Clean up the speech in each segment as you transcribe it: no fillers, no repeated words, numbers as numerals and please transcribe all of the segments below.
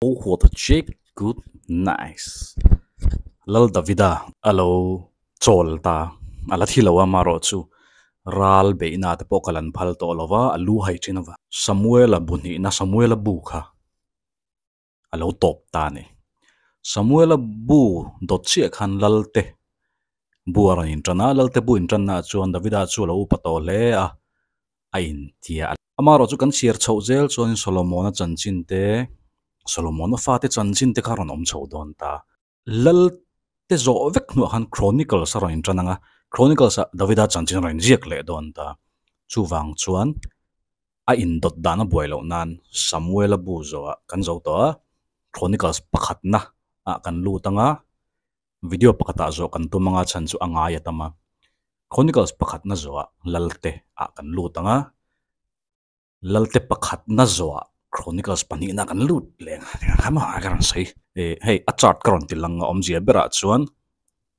Oh what a chick good nice Lal Davida a lo chawl ta a la thi lo a amaherawh chu ral beihna te pawh kal an phal tawh lo va a lu hai thin a va Samuela bu hnihna Samuela bu kha a lo tawp ta a ni. Samuela bu dawt chiah khan Lalte bu a rawn intan a, Lalte bu intannaah chuan Davida chu a lo upa tawh hle a, a intia. Amaherawh chu kan chhiar chhoh zel chuanin Solomona chanchin te, Solomona fate chanchin te kha a rawn awm chho dawn ta. Lalte zawh vek hnuah khan Chronicles a rawn intan ang a, Chronicles ah Davida chanchin a rawn inziak leh dawn ta. Chuvang chuan a indawt dan a buai loh nan Samuela bu zawhah kan zo tawh a, Chronicles pakhatna ah kan lut ang a, video pakhatah zawh kan tum ang a chhan chu a ngai a tam a. Chronicles pakhatna zawhah Lalte ah kan lut ang a. Lalte pakhatna zawhah Chronicles pahnihna kan lut leh ang a ka rawn sawi. Ih hei a chart ka rawn ti lang a awmzia berah chuan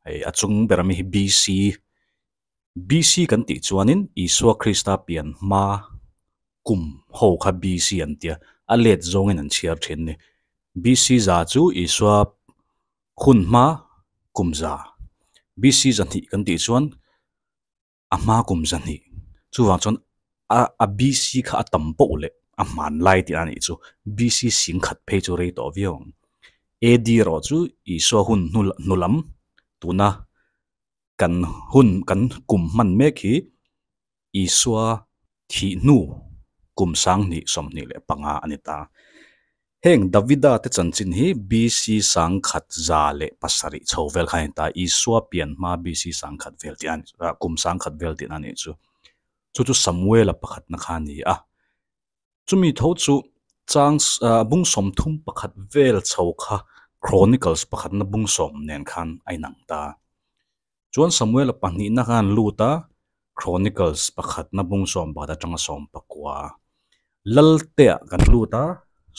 hei a chung ber ami hi BC BC kan tih chuanin Isua Krista pian hma kum ho kha BC an tia a let zawngin an chhiar thin a ni. BC za chu Isua hun hma kum za BC zahnih kan tih chuan a hma kum zahnih chuvang chuan a a BC kha a tam poh leh a hman lai tih a nih chu BC sing khat phei chu rei tawh viau ang AD erawh chu Isua hun hnu hnu lam tuna kan hun kan kum hman mek hi Isua thih hnu kum sanghnih 25 a ni ta. Heng Davida te chanchin hi BC 1107 chho vel kha a ni ta, Isua pian hma BC 1000 vel tih a ni, kum 1000 vel tihna a nih chu. Chu chu Samuela pakhatna kha a ni a. Chumi tho chu chang bung 31 vel chho kha Chronicles pakhatna bung sawm nen khan a inang ta. Chuan Samuela pahnihna khan an lut a, Chronicles pakhatna bung 11 atanga 19. Lalteah kan lut a,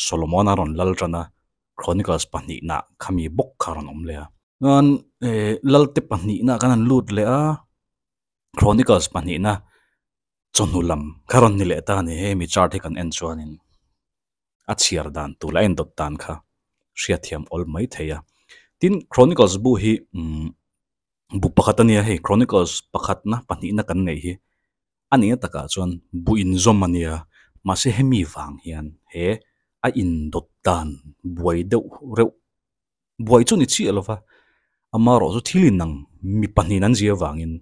Solomona rawn lal tan a, Chronicles pahnihna khami bawk kha rawn awm leh a. Chuan Lalte pahnihna khan an lut leh a, Chronicles pahnihna chawhnu lam kha rawn ni leh ta a ni. Hei mi chart hi kan en chuanin a chhiar dan tur leh a indawt dan kha hriatthiam awl mai thei a. Tin, Chronicles bu hi umm bu pakhat a nia hei Chronicles pakhatna pahnihna kan neih hi a nihna takah chuan bu inzawm a nia mahse hemi vang hian he a indawt dan buai deuh reuh buai chu ni chiah lova amaherawh chu thil inang mi pahnih an zia vangin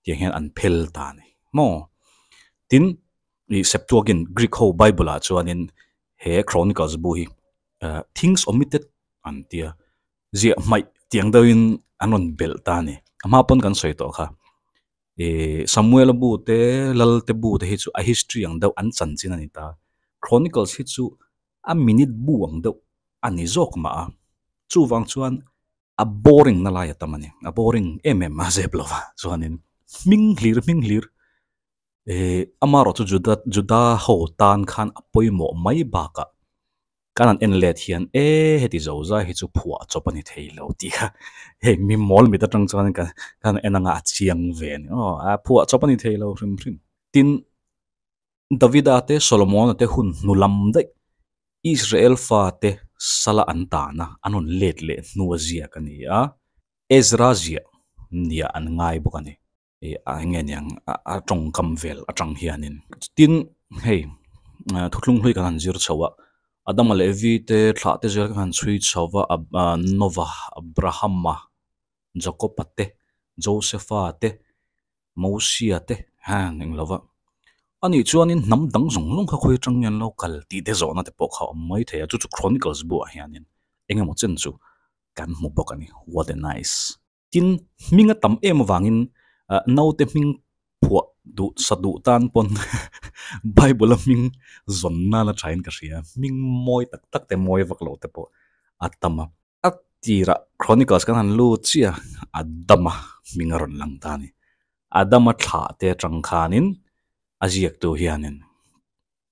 tiang hian an phel ta a ni maw tin ih Septuagint Greek ho Bible ah chuanin he Chronicles bu hi things omitted an tia ziah hmaih tiang deuhin an rawn belh ta a ni a hma pawn kan sawi tawh kha ih Samuela bu te Lal te bu te hi chu a history ang deuh an chanchin a ni ta Chronicles hi chu a minute bu ang deuh a ni zawk mah a chuvang chuan a boring na lai a tam a ni a boring em em a zep lo va chuanin hming hlir hming hlir eh amaherawh chu Juda Juda ho tan khan a pawimawh mai bakah kan han en let hian e heti zo zai hi chu phuah chawp a ni thei lo tih kha hei mi mawl mit atang chuan kan kan en anga a chiang ve a ni aw a phuah chawp a ni thei lo hrim hrim tin Davida te Solomona te hun hnu lam daih Israel fate sala an tana an rawn let leh hnu a ziak a ni a, Ezra ziah nia an ngai bawk a ni. Ih a eng nge niang a tawngkam vel atang hianin. Tin hei thuthlung hlui kan han zir chho a, Adama leh Evi te thlah te zel kan han chhui chho va, Nova, Abrahama, Jakoba te, Josefa te, Mosia te heng eng lo va. Ani chuanin hnam dang zawng zawng kha khawi atang nge an lo kal tih te zawhna te pawh kha a awm mai thei a, chu chu Chronicles buah hianin eng emaw chen chu kan hmu bawk a ni. What a nice. Tin, hming a tam em avangin naute hming phuah duh sa duh tan pawn Bible a hming zawn nan a thain ka hria. Hming mawi tak tak te mawi vak lo te pawh a tam a. A tirah Chronicles kan han lut chiah a Adama hming a rawn lang ta a ni. Adama thlah te atang khanin a ziaktu hianin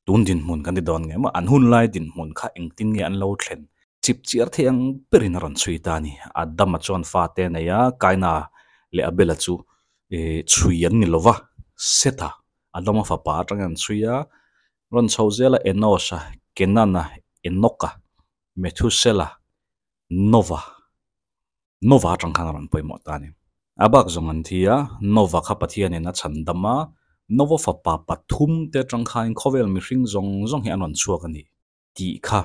tun dinhmun kan ti dawn nge maw an hun lai dinhmun kha engtin nge an lo thlen chip chiar thei ang berin a rawn chhui ta a ni. Adama chuan fate a nei a, Kaina leh Abela chu ih chhui an ni lova, Setha Adama fapa atangin an chhui a, rawn chho zel a Enosha, Kenana, Enoka. Methusela, Nova, Nova atang khan a rawn pawimawh ta a ni. A bak zawng an thi a, Nova kha Pathianin a chhan dam a, Nova fapa pathum te atang khanin khawvel mihring zawng zawng hi an rawn chhuak a ni tih kha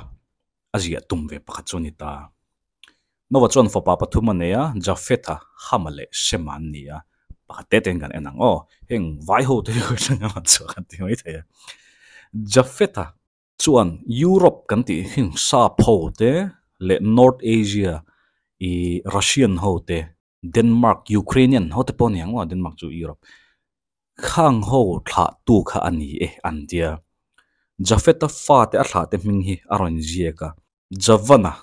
a ziah tum ve pakhat chu a ni ta. Nova chuan fapa pathum a nei a, Jafetha, Hama leh Shema an ni a, pakhat te tein kan en ang aw, heng vai ho te hi atang an rawn chhuak an ti mai thei a. Jafetha Chuan Europe kan tih hi sap ho te leh North Asia ih Russian ho te, Denmark, Ukrainian ho te pawh a ni ang aw, Denmark chu Europe khang ho thlah tu kha a ni e an tia. Jafeta fate a thlah te hming hi a rawn ziak a, Javana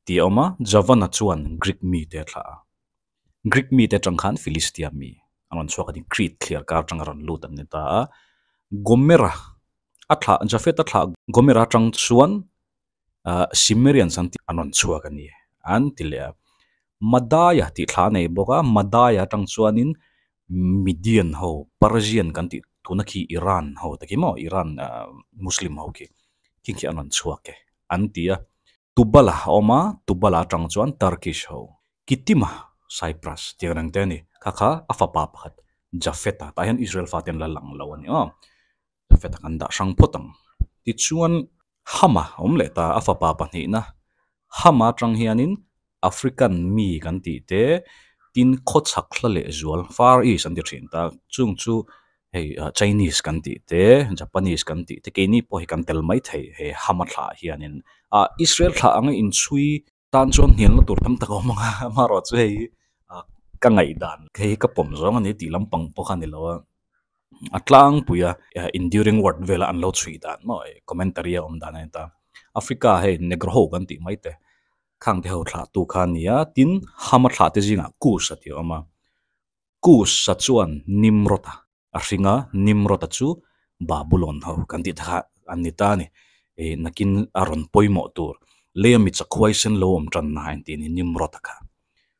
tih a awm a, Javana chuan Greek mite a thlah a. Greek mite atang khan Philistia mi a rawn chhuak a ni, Crete thliar kar atang a rawn lut an ni ta a. Gomera a thlah, Jafet a thlah Gomera atang chuan ah Cimmerians an tih an rawn chhuak a ni an ti leh a. Madaia tih thla a nei bawk a, Madaia atang chuanin Median ho, Persian kan tih tuna khi Iran ho te khi maw, Iran ah Muslim ho khi, khi khi an rawn chhuak e an ti a. Tubala a awm a, Tubala atang chuan Turkish ho, Kittima, Cyprus, tih ang reng te a ni. Kha kha a fapa pakhat Jafeta tah hian Israel fate an la lang lo a ni aw. Jafeta kan dah hrang phawt ang. Tichuan Hama a awm leh ta, a fapa pahnihna Hama atang hianin African mi kan tih te, tin khawchhak hla leh zual, Far East an ti thin ta, chung chu hei Chinese kan tih te, Japanese kan tih te, keini pawh hi kan tel mai thei he Hama thlah hianin. Ah Israel thlah anga inchhui tan chuan hnialna tur tam tak a awm ang a, amaherawhchu hei ka ngaihdan hei ka pawm zawng a ni tih lampang pawh kha a ni lo a, a tlangpui a enduring word vela an lo chhui dan maw commentary a awm dan a ni ta. Africa hei Negro ho kan tih mai te khang te ho thlah tu kha a ni a, tin Hama thlah te zingah Kush a tih a awm a. Kush-a chuan Nimrod-a a hring a, Nimrod-a chu Babulon ho kan tih te kha an ni ta a ni. Ih nakin a rawn pawimawh tur leia mi chakhuai sen lo awm tan na en tih a ni Nimrod-a kha.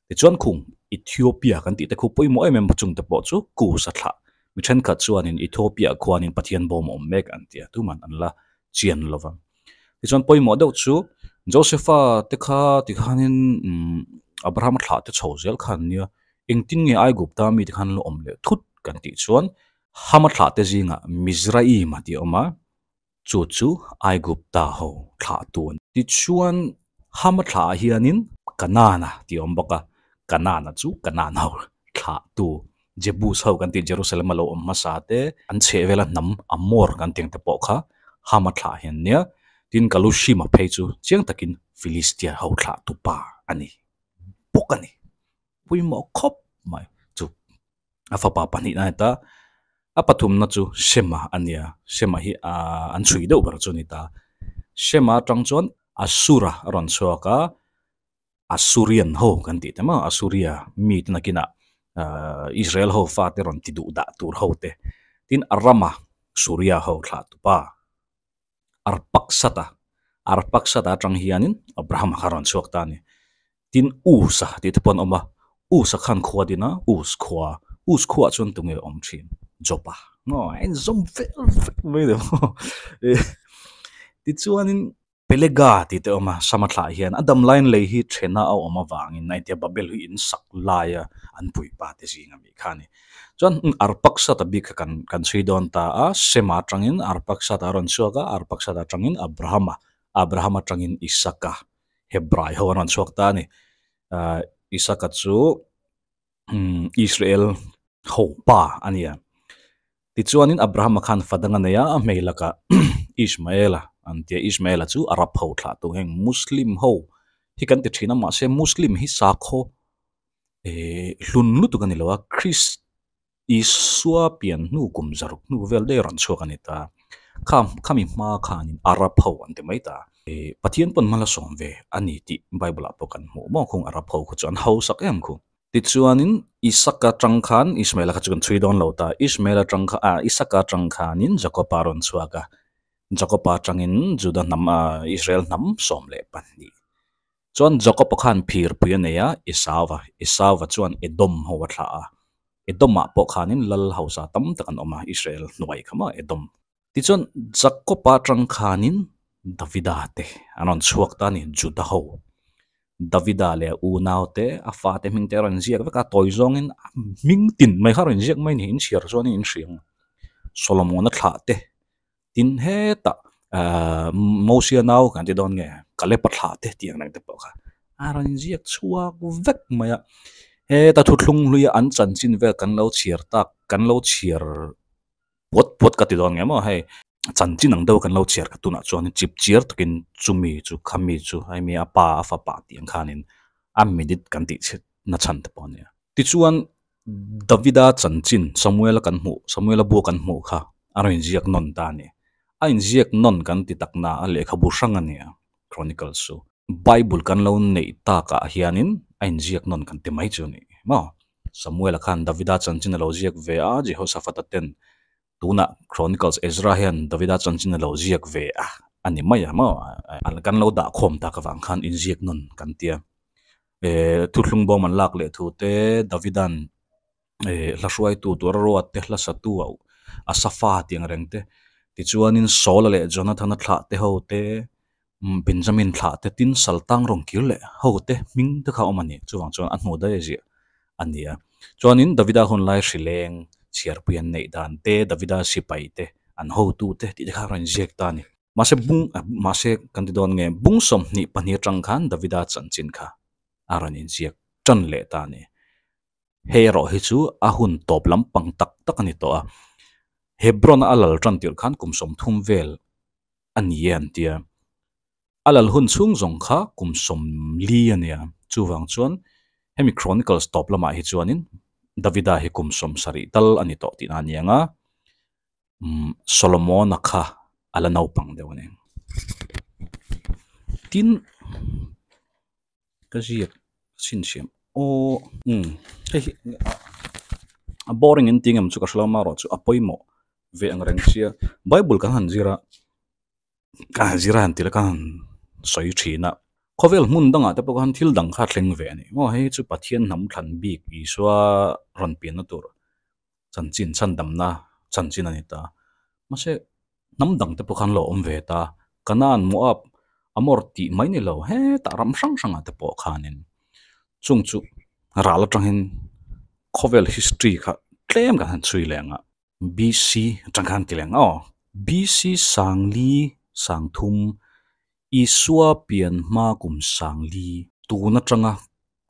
Tichuan khung Ethiopia kan tih te khu pawimawh em em chung te pawh chu Kush-a thlah. Mi thenkhat chuanin Ethiopia khuanin Pathian bawm a awm mek an ti a, tuman an la chian lo va. Tichuan pawimawh deuh chu Josepha te kha tikhanin umm Abraham-a thlah te chho zel kha an nia, engtin nge Aigupta mite khan an lo awm leh thut kan tih chuan Hama thlah te zingah Mizraim a tih a awm a, chu chu Aigupta ho thlah tu a ni. Tichuan Hama thlah ah hianin Kanana tih a awm bawk a, Kanana chu Kanan ho thlah tu Jebus ho kan tih Jerusalem a lo awm hmasa te, an chheh vela hnam Amor kan tih ang te pawh kha Hama thlah hian nia, tin Kalushima phei chu chiang takin Philistia ho thlah tu pa a ni bawk a ni. Pawimawh khawp mai chu a fapa pahnihna a ni ta, a pathumna chu Shema a nia, Shema hi ahh an chhui deuh ber chu a ni ta. Shema atang chuan Asura a rawn chhuak a, Asurian ho kan tih te maw, Asuria mi te nakinah ahh Israel ho fate rawn ti duh dah tur ho te, tin Arama Suria ho thlah tupa Arpaksata, Arpaksata atang hianin Abrahama kha a rawn chhuak ta a ni. Tin Usa tih te pawh an awm a, Usa khan khua din a, Us khua, Us khuaah chuan tunge awm thin? Joba. Aw a inzawm vel vek mai lo maw. Tichuanin Pelega tih te a awm a, Sama thlah hian a dam laiin lei hi thena a awm avangin a intia Babel hi in sak laia an puipa te zing a mi kha a ni. Chuan Arpaksat a bik kha kan kan chhui dawn ta a, Sema atangin Arpaksat a rawn chhuak a, Arpaksat atangin Abrahama, Abraham atangin Isaka, Hebrai ho an rawn chhuak ta a ni. Ahh Isaka chu Israel ho pa a ni a. Tichuanin Abrahama khan fa dang a nei a, a hmei lakah Ishmaela an ti a, Ishmaela chu Arab ho thlah tu heng Muslim ho hi kan ti thin a, mahse Muslim hi sakhaw eh hlun lutuk a ni lo a, Christ Isua pian hnu kum zaruk hnu vel daih a rawn chhuak a ni ta. Kha khami hma khanin Arab ho an ti mai ta. Eh Pathian pawn hma la sawm ve a ni tih Bible ah pawh kan hmuh maw khung Arab ho khu chu an hausak em khu. Tichuanin Isaka atang khan Ishmaela kha chu kan chhui dawn lo ta. Ishmaela atang kha ah Isaka atang khanin Jakoba a rawn chhuak a. Jakoba atangin Juda hnam ah Israel hnam 12. Chuan Jakoba khan phirpui a nei a, Esauva. Esauva chuan Edom ho a thlah a. Edomah pawh khanin lal hausa tam tak an awm a, Israel hnuai kha maw Edom. Tichuan Jakoba atang khanin Davida te an rawn chhuak ta a ni, Juda ho. Davida leh a unau te, a fate hming te a rawn ziak vek a, tawi zawngin a hming tin mai kha a rawn ziak mai a ni, in chhiar chuan in hria ang. Solomon-a thlah te tin hetah ahh Mosia nau kan ti dawn nge Kalep-a thlah te tih ang reng te pawh kha a rawn ziak chhuak vek mai a, heta thuthlung hluia an chanchin vel kan lo chhiar tak kan lo chhiar puat puat ka ti dawn nge maw hei chanchin ang deuh kan lo chhiar kha tunah chuan chip chiar takin chumi chu khami chu hemi a pa a fapa tih ang khanin a minute kan tih chhiat na chhan te pawh a nia. Tichuan Davida chanchin Samuela kan hmuh Samuela bu kan hmuh kha a rawn inziak nawn ta a ni. A inziak nawn kan ti tak na a lehkhabu hrang a nia Chronicles chu. Bible kan lo neih takah hianin a inziak nawn kan ti mai chu a ni maw. Samuela khan Davida chanchin a lo ziak ve a, Jehoshaphat-a ten tunah Chronicles Ezra hian Davida chanchin a lo ziak ve a a ni mai a maw. Kan lo dah khawm tak avang khan inziak nawn kan ti a. Eh thuthlung bawm an lak leh thu te Davidan eh hla hruaitu tur a ruat te hla satu a a safa tih ang reng te tichuanin Saul-a leh Jonathan-a thlah te ho te Benjamin thlah te tin Saltang rawn kir leh ho te hming te kha a awm a ni chuvang chuan a hnu daih a ziah a ni a chuanin Davida hun lai hrileng chhiarpui an neih dan te Davida sipai te an hotu te tih te kha a rawn ziak ta a ni. Mahse bung mahse kan ti dawn nge bung 22 atang khan Davida chanchin kha a rawn inziak tan leh ta a ni. Hei erawh hi chu a hun tawp lampang tak tak a ni tawh a. Hebron a lal tan tirh khan kum 30 vel a ni e an ti a. A lal hun chhung zawng kha kum 40 a nia. Chuvang chuan hemi Chronicles tawp lamah hi chuanin Davida hi kum 70 tal a ni tawh tihna a ni ang a. umm Solomon-a kha a la naupang deuh a ni. Tin ka ziak chhinchhiah aw umm hei hi a boring in tih ngam chu ka hre lo amaherawh chu a pawimawh ve ang reng sia bible kan han zir a ka han zir a han ti la ka han sawi thin a khawvel hmun dangah te pawh khan thil dang kha a thleng ve a ni maw hei chu Pathian hnam thlan bik Isua rawn pianna tur. Chanchin chhandamna chanchin a ni ta. Mahse, hnam dang te pawh khan lo awm ve ta. Kanaan, Moab, Amor tih mai ni lo hetah ram hrang hrangah te pawh khanin chung chu ral atangin khawvel history kha tlem kan han chhui leh ang a. BC atang khan ti leh ang aw. BC sangli sangthum Isua pian hma kum sangli tun atanga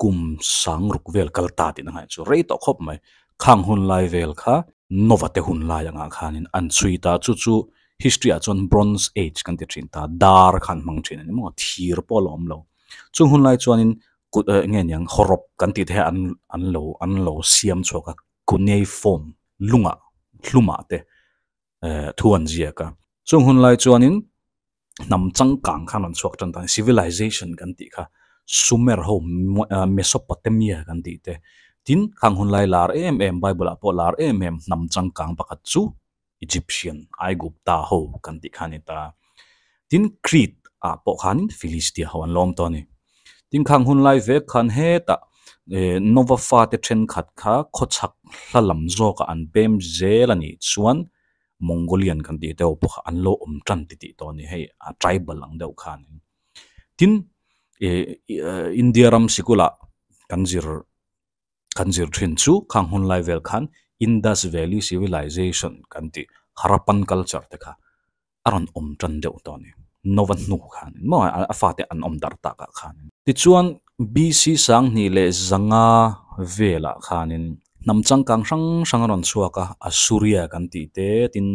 kum sangruk vel kal ta tih na ngaih chu rei tawh khawp mai. Khang hun lai vel kha Nova te hun lai angah khanin an chhui ta, chu chu history ah chuan Bronze Age kan ti thin ta, dar kha an hmang thin a ni maw, thir pawh a la awm lo. Chung hun lai chuanin kut eh nge niang hawrawp kan tih te hi an an lo an lo siam chhuak a, cuneiform lungah hlumah te eh thu an ziak a. Chung hun lai chuanin hnam changkang khan rawn chhuak tan ta civilization kan tih kha Sumer ho Mesopotamia kan tih te tin khang hun lai lar em em Bible ah pawh lar em em hnam changkang pakhat chu Egyptian Aigupta ho kan tih kha a ni ta. Tin Crete ah pawh khanin Philistia ho an lawm tawh a ni. Tin khang hun lai vek khan hetah eh Nova fate thenkhat kha khawchhak hla lam zawkah an pem zel a nih chuan Mongolian kan tih deuh pawh kha an lo awm tan ti tih tawh a ni hei a tribal ang deuh khan tin ih India ram sikulah kan zir kan zir thin chu khang hun lai vel khan Indus Valley Civilization kan tih Harappan culture te kha a rawn awm tan deuh tawh a ni Nova hnu khan maw a fate an awm darh takah khan tichuan BC 2500 velah khanin Hnam changkang hrang hrang a rawn chhuak a, Assuria kan tih te tin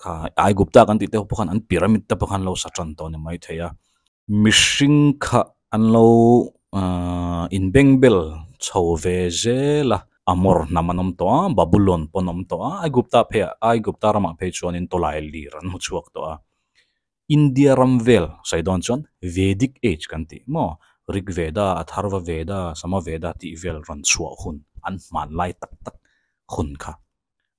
kha Aigupta kan tih te pawh khan an pyramid te pawh khan an lo sa tan tawh a ni maithei a. Mihring kha an lo ahh inbengbel chho ve zel a, Amor hnam an awm tawh a, Babulon pawh an awm tawh a, Aigupta pheiah Aigupta ramah phei chuanin tawlai lir an hmu chhuak tawh a. India ram vel sawi dawn chuan Vedic Age kan tih maw? Rig Veda, Atharva Veda, Sama Veda tih vel rawn chhuah hun an hmanlai tak tak hun kha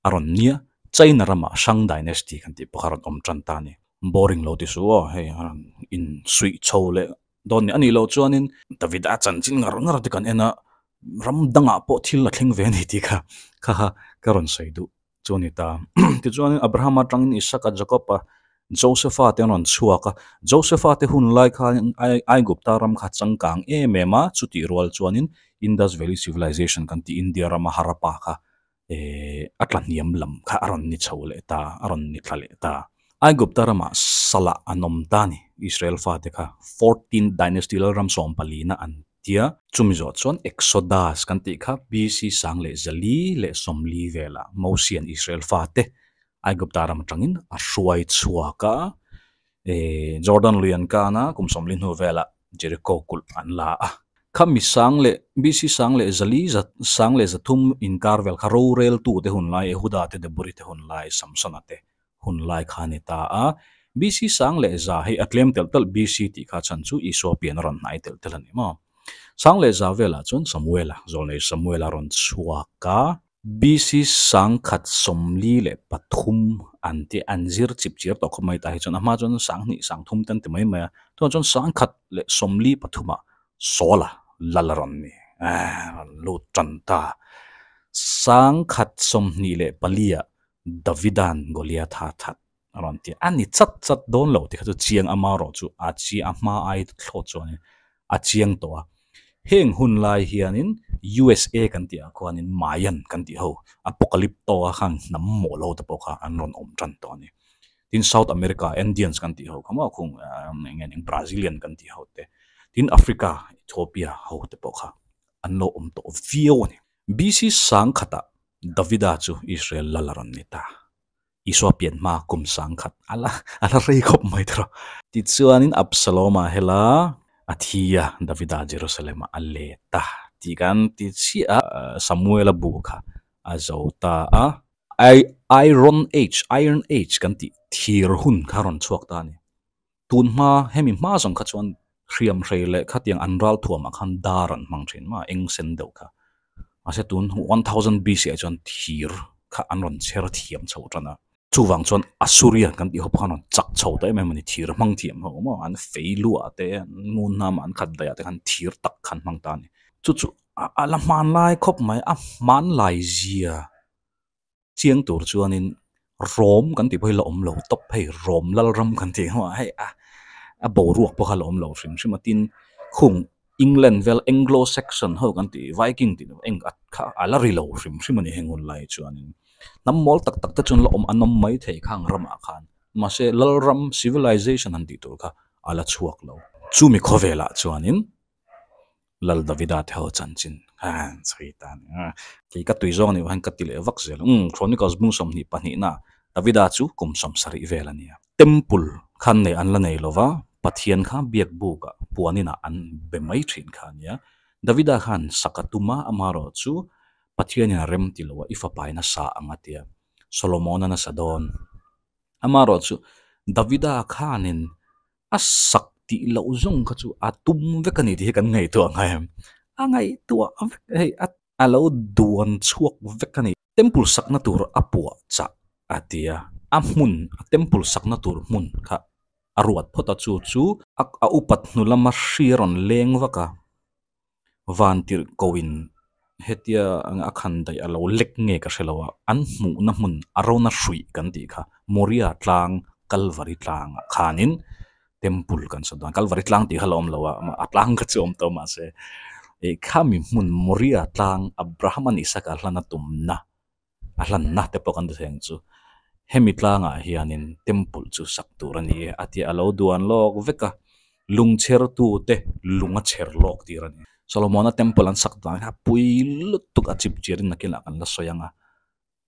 a rawn nia. China ramah Shang Dynasty kan tih pawh kha a rawn awm tan ta a ni. Boring lo ti suh aw, hei a rawn insuih chho leh dawn ni. A nih loh chuanin Davida chanchin ngar ngar te kan en a, ram dangah pawh thil a thleng ve a ni tih kha kha ka rawn sawi duh. Chu a ni ta. Tichuanin Abrahama atangin Isaka, Jakoba, Josepha te an rawn chhuak a, Josepha te hun lai khan Aigupta ram kha changkang em em a, chutih rual chuanin Indus Valley Civilization kan tih India rama Harappa kha eh a tla hniam lam kha a rawn ni chho leh ta, a rawn ni thla leh ta. Aigupta ramah salah an awm ta a ni, Israel fate kha Fourteenth Dynasty lalram sawmpalina an tia. Chumi zawh chuan Exodus kan tih kha BC sang leh zali leh sawmli velah Mosian Israel fate Aigupta ram atangin a hruai chhuak a, eh Jordan lui an kan a, kum sawmli hnu velah Jericho kulh an la a. Kha mi sang leh BC sang leh zali za sang leh zathum inkar vel kha roreltu te hun lai Ehuda te Debori te hun lai Samsona te hun lai kha a ni ta a. BC sang leh za hei a tlem telh telh BC tih kha chhan chu Isua pian a rawn hnai telh telh a ni maw. Sang leh za velah chuan Samuela, zawlnei Samuela a rawn chhuak a. BC 1073 an ti an zir chip chir tawh khawp mai tah hi chuan a hma chuan 2000 3000 te an ti mai mai a tunah chuan 1073 ah Sawla lal a rawn ni eh rawn lut tan ta 1024 ah Davidan Goliatha that a rawn ti a ni chat chat dawn lo ti kha chu chiang ama erawh chu a chi a hma ai thlawt chuanin a chiang tawh a heng hun lai hianin USA kan tih ah khuanin Mayan kan tih ho Apocalypto a khan hnam mawh lo te pawh kha an rawn awm tan tawh a ni tin South America Indians kan tih ho kha maw khung eng nge eng Brazilian kan tih ho te tin Africa Ethiopia ho te pawh kha an lo awm tawh viau a ni BC 1000 ah Davida chu Israel lal a rawn ni ta. Isua pian hma kum 1000 a la a la rei khawp mai tawh. Tichuanin Absaloma hela a thi a, Davida Jerusalem-ah a let a tih kan ti chiah a, Samuela bu kha a zo ta a. Iron Age, Iron Age kan tih thir hun kha a rawn chhuak ta a ni. Tun hma hemi hma zawng kha chuan hriam hrei leh khatiang an ral thuamah khan dar an hmang thin maw eng sen deuh kha. Mahse tun 1000 BC ah chuan thir kha an rawn chher thiam chho tan a. Chuvang chuan Assyrian kan tih ho pawh khan rawn chak chho ta em em a ni thir hmang thiam ho maw an fei luah te an ngun hnamah an khat daih ah te khan thir tak khan hmang ta a ni. Chu chu a la hmanlai khawp mai a hmanlai zia Chiang tur chuanin Rom kan tih pawh hi la awm lo tawp hei Rom Lalram kan tih hnuah hei a a boruak pawh kha la awm lo hrim hrim a tin khung England vel Anglo Saxon ho kan tih Viking tih eng a kha a la ri lo hrim hrim a ni heng hun lai chuanin hnam mawl tak tak te chuan la awm an awm mai thei khang ramah khan mahse Lalram civilization han tih tur kha a la chhuak lo. Chumi khawvelah chuanin Lal Davida te ho chanchin khan chhui ta a ni a. Kei ka tui zawng a nih hian ka ti leh vak zel. Umm Chronicles bung 22 na Davida chu kum 70 vel a ni a. Temple khan nei an la nei lo va, Pathian kha biak buk ah puanin ah an be mai thin kha a nia. Davida khan sak a tum a, amaherawh chu Pathianin a rem ti lo a, i fapa in a sa ang a tia. Solomon-a nasa dawn. Amaherawh chu Davida khanin a sak tih loh zawng kha chu a tum vek a ni tih hi kan ngaihtuah ngai em? A ngaihtuah vek hei a a lo duan chhuak vek a ni. Temple sakna tur a puah chah a ti a, a hmun a temple sakna tur hmun kha a ruat phawt a chu chu a upat hnu lama hri a rawn leng vak a. Vantirh koin hetia a khan daih a lo lek nge ka hre lo a, an hmuhna hmun a rona hruih kan tih kha Moria tlang Kalvari tlangah khanin temple kan sawi dawn Kalvari tlang tih kha la awm lo a, a tlang kha chu a awm tawh mahse ih khami hmun Moria tlang Abraham-a Isaka hlana tumna a hlanna te pawh kan ti thei ang chu hemi tlangah hianin temple chu sak tur a ni e a tia a lo duan lawk vek a lung chher tu te lung a chher lawk tir a ni Solomon-a temple an sak dan kha pui lutuk a chip chiar in nakinah kan la sawi ang a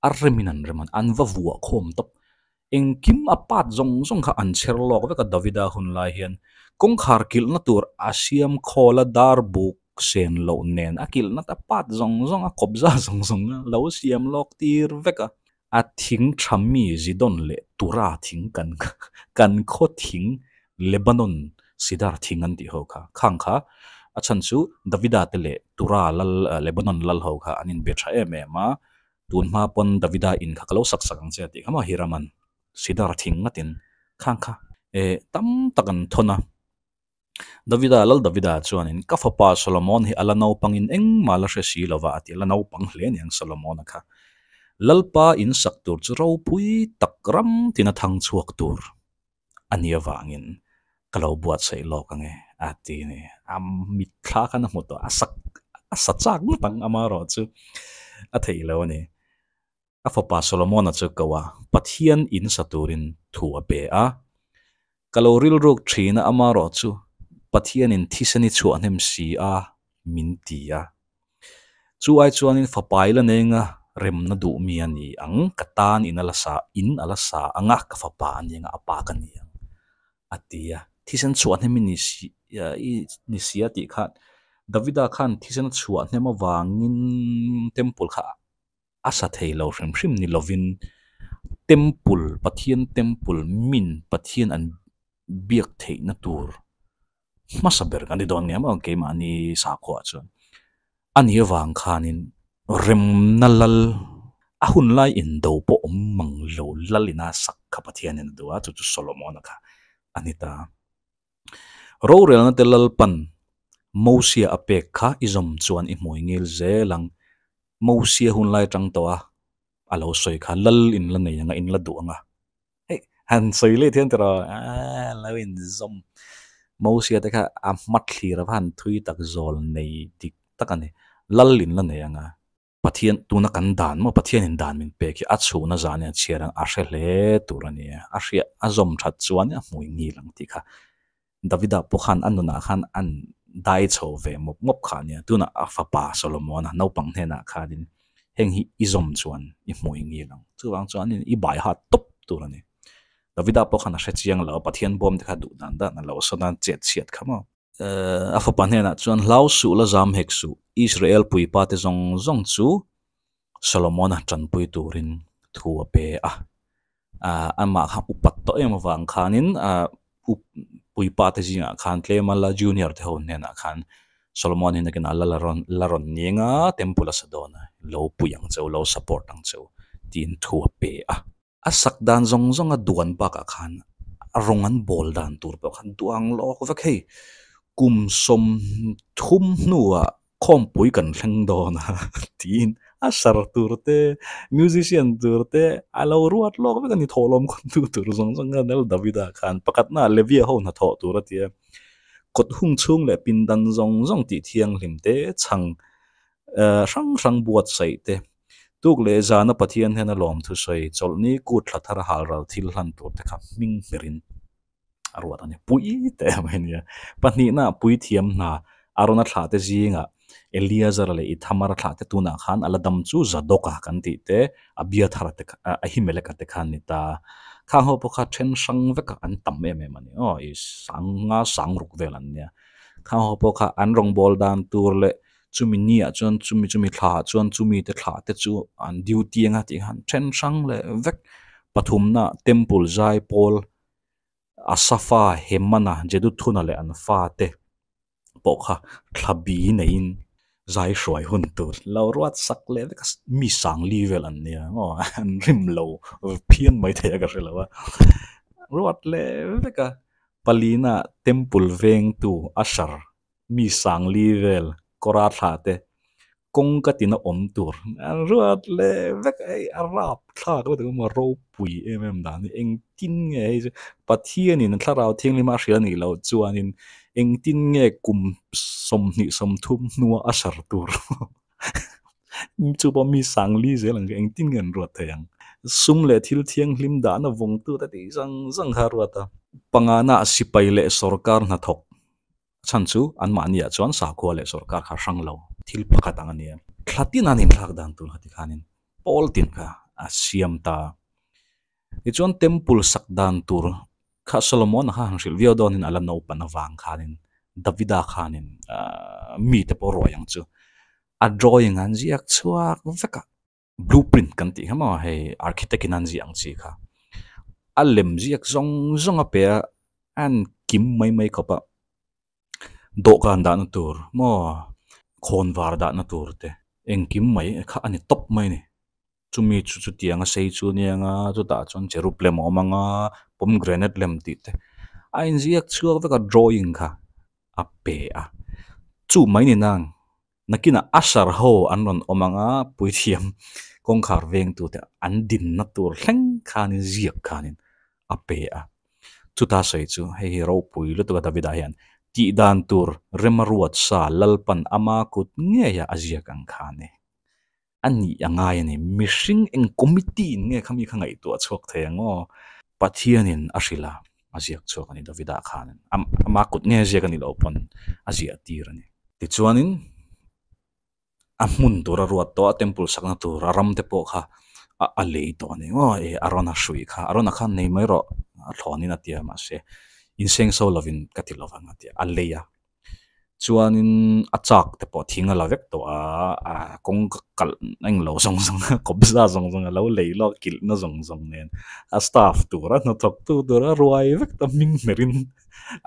a remin an rem a an va vuah khawm tawp engkim a part zawng zawng kha an chher lawk vek a Davida hun lai hian kawngkhar kilhna tur a siam khawl a dar buk sen loh nen a kilhna ta part zawng zawng a kawpza zawng zawng a lo siam lawk tir vek a a thing tha mi Zidon leh Tura thing kan kan khaw thing Lebanon sidar thing an tih ho kha khang kha a chhan chu Davida te leh Tura lal Lebanon lal ho kha an inbe tha em em a. Tun hma pawn Davida in kha ka lo sak sak ang che a tih kha maw Hiraman sidar thing ngatin khang kha eh tam tak an thawn a. Davida Lal Davida chuanin ka fapa Solomon hi a la naupangin engmah la hre si lova a ti a la naupang hle aniang Solomon-a kha. Lalpa in sak tur chu ropui tak ram tina thang chhuak tur. a nih avangin ka lo buatsaih lawk ang e a ti a ni. A mitthla khan a hmu tawh a sak a sa chak ngawt ang amaherawh chu a theih lo a ni. A fapa Solomona chu ko a, Pathian in sa turin thu a pe a. Ka lo rilruk thin a amaherawh chu Pathianin thisen i chhuah hnem si a min ti a. Chu ai chuanin fapa i la nenga remna duh mi a ni ang, ka tan in a la sa, in a la sa ang a, ka fapa a ni ang a, a pa ka ni ang a ti a. Thisen chhuah hnem i ni si, i ni si a tih khan Davida khan thisen a chhuah hnem avangin temple kha a sa thei lo hrim hrim ni lovin temple Pathian temple min Pathian an biak theihna tur hmasa ber kan ti dawn nge maw keimahni sakhuaah chuan a nih avang khanin remna lal a hun lai indo pawh awm mang lo lal ina sak kha Pathianin a duh a chu chu Solomon-a kha a ni ta. Rorelna te Lalpan Mosia a pek kha i zawm chuan i hmui ngil zel ang. Mosia hun lai tang tawh a, a lo sawi kha Lal in la nei ang a, in la duh ang a. Hei, han sawi leh thiam tiraw, aaa lo in zawm. Mosia te kha a hma thlir a va han thui tak zawl nei dik tak a ni. Lal in la nei ang a. Pathian, tuna kan dan maw, Pathianin dan min pek hi a chhuhna zan hian chhiar ang a hre hle tur a ni. A hriat, a zawm that chuan a hmui ngil ang tih kha Davida pawh khan a nunah khan an dai chho ve mawp mawp kha a nia. Tunah a fapa Solomona naupang hnenah khanin heng hi i zawm chuan i hmui ngil ang. Chuvang chuanin i bai hat tawp tur a ni. Davida pawh khan a hre chiang lo a, Pathian bawm te kha duh dan dan a lo sawn a, chet chhiat kha maw. A fapa hnenah chuan hlau suh la zam hek suh, Israel puipa te zawng zawng chu Solomona tanpui turin thu a pe a. Amah kha upat tawh em avang khanin puipa te zingah khan tlema la junior te ho hnenah khan Solomon hi nakinah la la rawn ning a, temple a sa dawn a, lo pui ang cheu, lo support ang cheu tiin thu a pe a. A sak dan zawng zawng a duan bakah khan a rawng an bawl dan tur pawh khan duang lawk vek hei kum 30 hnuah khawmpui kan thleng dawn a tiin a sar tur te musician tur te a lo ruat lawk vek a ni thawhlawm khawntu tur zawng zawng khan Lal Davida khan pakhatna Levia ho hnathawh tur a ti a kawt hung chhung leh pindan zawng zawng tih thianghlim te chhang hrang hrang buatsaih te. Tuk leh zana Pathian hian a lawm thusawi chawlhni kut thla thar a hal ral thil hlan tur te kha hming hmerin a ruat a ni. Pui teh mai a nia. Pahnihna puithiam hna Arona thlah te zingah Eleazar leh Ithamar thlah te tunah khan a la dam chu Zadoka kan tih te Abiathar te kha Ahimeleka te khan ni ta. Khang ho pawh kha then hrang vekah an tam em em a ni. Aw i sanga sang ruk vel an nia. Khang ho pawh kha an rawngbâwl dan tur leh Chumi niah chuan chumi chumi thlaah chuan chumi te thlah te chu an duty anga tih khan then hrang leh vek pathumna temple zai pawl Asafa Hemana Jeduthuna leh an fate pawh kha thla bi neiin zai hruai hun tur lo ruat sak leh vek a mi sangli vel an nia maw an rim lo phian mai thei a ka hre lo a ruat leh vek a palina temple vengtu Asher Mi sangli vel kawra thlah te kawng ka tina awm tur an ruat leh vek a hei a rap thlak lutuk a maw ropui em em dan hi engtin nge hei chu Pathianin thlarau thianghlim a hria nih loh chuanin engtin nge kum 23 hnua a sar tur chu pawh mi sangli zel ang kha engtin nge an ruat thei ang sum leh thil thianghlim dahna vawngtu te tih zawng zawng kha a ruat a pangana sipai leh sorkar hnathawk A chhan chu anmahniah chuan sakhua leh sorkar kha hrang lo thil pakhat ang a ni a. Thla tin an inthlak dan tur kha tikhanin pawl tin kha a siam ta. Tichuan temple sak dan tur kha Solomon-a kha han hrilh viau dawnin a la naupan avang khanin Davida khanin mite pawh ruai ang chu a drawing an ziak chhuak vek a. Blueprint kan tih kha maw hei architect in an ziah ang chi kha a lem ziak zawng zawng a pe a a han kim mai mai khawp a dawhkan dahna tur maw khawnvar dahna tur te engkim mai kha a ni tawp mai a ni chumi chu chutiang a sei chu ania nga chutah chuan cherub lem a awm ang a pomegranate lem tih te a inziak chhuak vek a drawing kha a pe a chu mai ni nang. Nakinah Asher ho an rawn awm ang a, puithiam kawngkhar vengtute an dinna tur thleng khanin ziak khanin a pe a. Chuta sawi chu hei hi ropui lutuk a Davida hian tih dan tur rem a ruat sa Lalpan ama kut ngeia a ziak ang kha a ni. A nih a ngai a ni. Mihring eng committee in nge khami kha ngaihtuah chhuak thei ang aw? Pathianin a hrilh a, a ziak chhuak a ni Davida khanin. Ama kut nge ziak a nih loh pawn a ziah tir a ni. Tichuanin a hmun tur a ruat tawh a, temple sakna tur a ram te pawh kha a lei tawh a ni maw? E Arona hrui kha, Arona khan nei mai rawh a thlawnin a ti a mahse insengso lovin ka ti lovang a ti a, a lei a. Chuanin a chak te pawh thing a la vek tawh a, a kawng kalh englo zawng zawng a kawpza zawng zawng a lo lei lawk kilhna zawng zawng nen a staff tura hnathawk tu tura ruai vek ta hming hmerin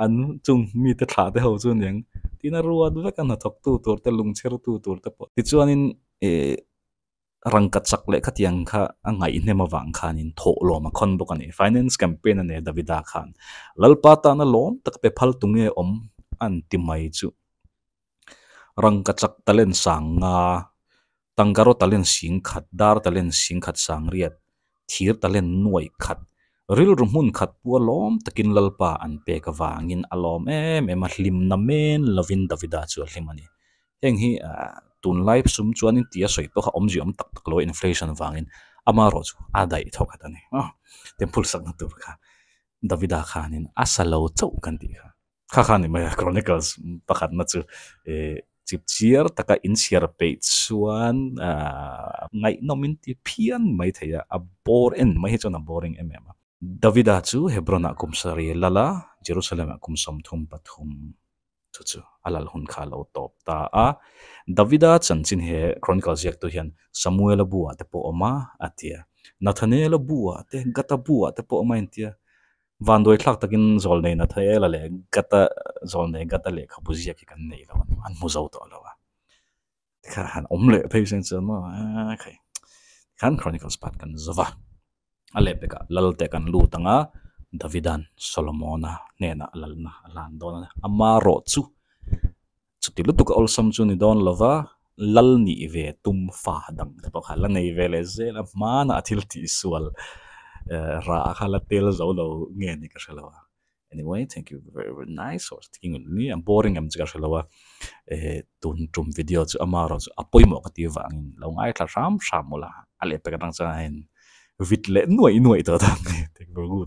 an chung mite thlah te ho chu aniang tin a ruat vek a hnathawk tu tur te lungchher tu tur te pawh tichuanin ih Rangka chak leh khatiang kha a ngaihnem avang khanin thawhlawm a khawn bawk a ni. Finance campaign a nei a Davida khan. Lalpa tana lawm tak pe phal tu nge awm an ti mai chu. Rangka chak talent sang nga, tangkaraw talent sing khat, dar talent sing khat sang riat, thir talent nuai khat, rilru hmun khat pua lawm takin Lalpa an pek avangin a lawm em em a, hlimna men lovin Davida chu a hlim a ni. Heng hi tunlai sum chuanin tia sawi pawh kha awmzia awm tak tak lo a inflation vangin amaherawh chu a daih thawk khat a ni. Temple sakna tur kha Davida khanin a sa lo chauh kan tih kha. Kha kha ni mai a Chronicles pakhatna chu chipchiar taka inchhiar peih chuan ngaihnawmin ti phian mai thei a, a bore en mai hi chuan a boring em em a. Davida chu Hebron-ah kum sarih lal a, Jerusalem-ah kum 33. Chu chu a lal hun kha a lo tawp ta a. Davida chanchin he Chronicle ziaktu hian Samuela buah te pawh awm a, a ti a. Nathanaela buah te, Gata buah te pawh awm a inti a. Vanduai thlak takin Zawlnei Nathaela leh Gata Zawlnei Gata lehkhabu ziak hi kan nei lo a ni, an hmu zo tawh lo a. Tikhan han awm leh phei sen chuan maw khai tikhan Chronicles part kan zo va. A leh pekah Lalte kan lut ang a, Davida'n Solomona hnenah lalna a hlan dawn a ni. Amarawh chu chuti lutuk a awlsam chu ni dawn lo va, lal nih ve tum fa dang te pawh kha la nei ve leh zel a, hmanah a thil tihsual rah kha la tel zo lo nge ni ka hre lo a. Anyway, thank you very very nice or speaking with me. A boring em chu ka hre lo a. Eh tun tum video chu ama erawh chu a pawimawh ka ti vangin lo ngaithla hram hram ula. A lehpek atang chuan a in vit leh nuaih nuaih tawh dawn a ni. Thank you very good.